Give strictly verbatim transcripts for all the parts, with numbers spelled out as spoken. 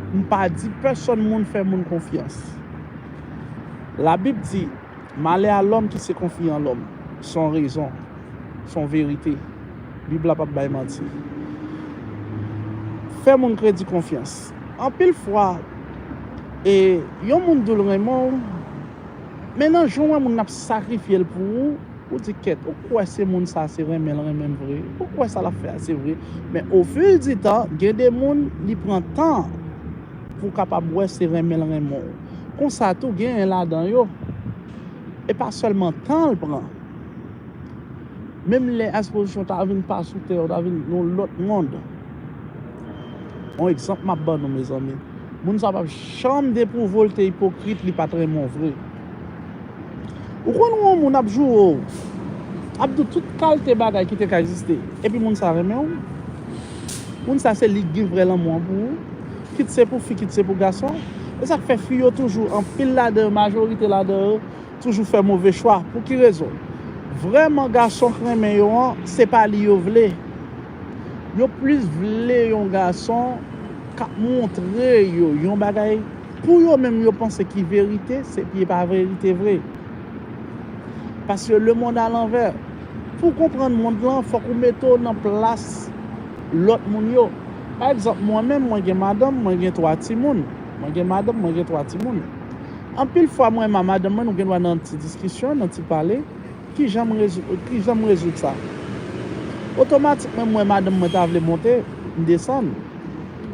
M pa di pèsonn moun fè moun konfyans. Labib di, malè a lòm ki se konfye an lòm. Se yon rezon, se yon verite. Bib la p ap bay manti. Fè moun kredi konfyans. Anpil fwa, e yon moun di w l renmen w, men nan jan w wè moun nan ap sakrifye l pou ou, ou di kèt, ou kwè se moun sa se renmen l renmen m vre? Ou kwè sa l ap fè a se vre? Men au fil du temps, gen de moun li pran tan pou w kapab wè se renmen l renmen w. Konsa tou, genyen ladan yo, e pa sèlman tan l pran. Menm lè ekspozisyon ta vin pa sou tè, ou ta vin nan yon lòt mond. Yon egzanp m ap ban nou, mezanmi. Moun sa p ap janm depwouve w l te ipokrit, li pa t renmen w vre. Ou konn wè yon moun ap joure w, ap di w tout kalite bagay ki te ka egziste, epi moun sa renmen w. Moun sa se li ki gen vrè lanmou an pou ou, kit se pou fi, kit se pou gason. E sa k fè fi yo toujou, anpil ladan yo, majorite ladan yo, toujou fè move chwa. Pou ki rezon? Vrèman, gason k renmen yo an, se pa li yo vle. Yo plis vle yon gason k ap montre yo yon bagay pou yo menm yo panse ki verite, se pi pa verite vre. Paske lemonn a lanvè. Pou w konprann mond lan, fòk ou mete w nan plas lòt moun yo. Pa egzanp, mwen menm, mwen gen madanm, mwen gen twa timoun. Mwen gen madanm, mwen gen twa timoun. Anpil fwa, mwen menm ak madanm mwen, nou gen dwa nan ti diskisyon, nan ti pale. Kijan m rezoud, kijan m rezoud sa? Otomatikman, mwen, madanm mwen ta vle monte, m desann.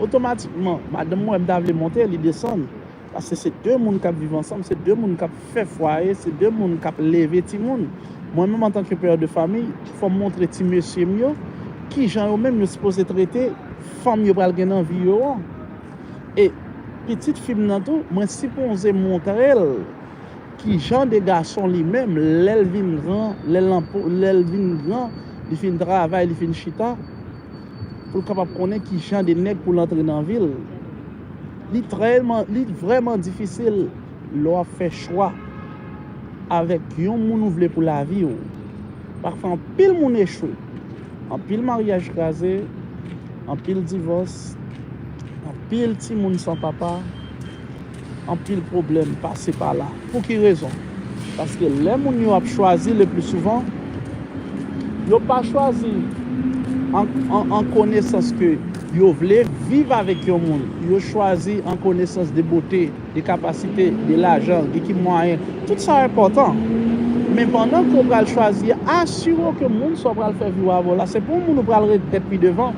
Otomatikman, madanm mwen, m ta vle monte, li desann. Paske se de moun k ap viv ansanm, se de moun k ap fè fwaye, se de moun k ap leve timoun. Mwen menm, antanke pè de fanmi, fò m montre ti mesye m yo kijan yo menm yo sipoze trete fanm yo pral gen nan vi yo an. E pitit fi m nan tou, mwen sipoze montre l kijan de gason li menm, lè l vin gran, lè l nan po-, lè l vin gran, li fin travay, li fin chita, pou l kapab konnen kijan de nèg pou l antre nan vi l. Li trèman, li vrèman difisil lè w ap fè chwa avèk yon moun ou vle pou lavi w. Pafwa, anpil moun echwe. Anpil maryaj kraze, anpil divòs, anpil timoun san papa, anpil pwoblèm pase pa la. Pou ki rezon? Paske lè moun yo ap chwazi, le pli souvan, yo pa chwazi an, an, an konesans ke yo vle viv avèk yon moun. Yo chwazi an konesans de bote, de kapasite, de lajan, de ki mwayen. Tout sa enpòtan. Men pandan ke w pral chwazi, asire w ke moun sa w pral fè viv avè w la, se pa yon moun ou pral regrèt pi devan.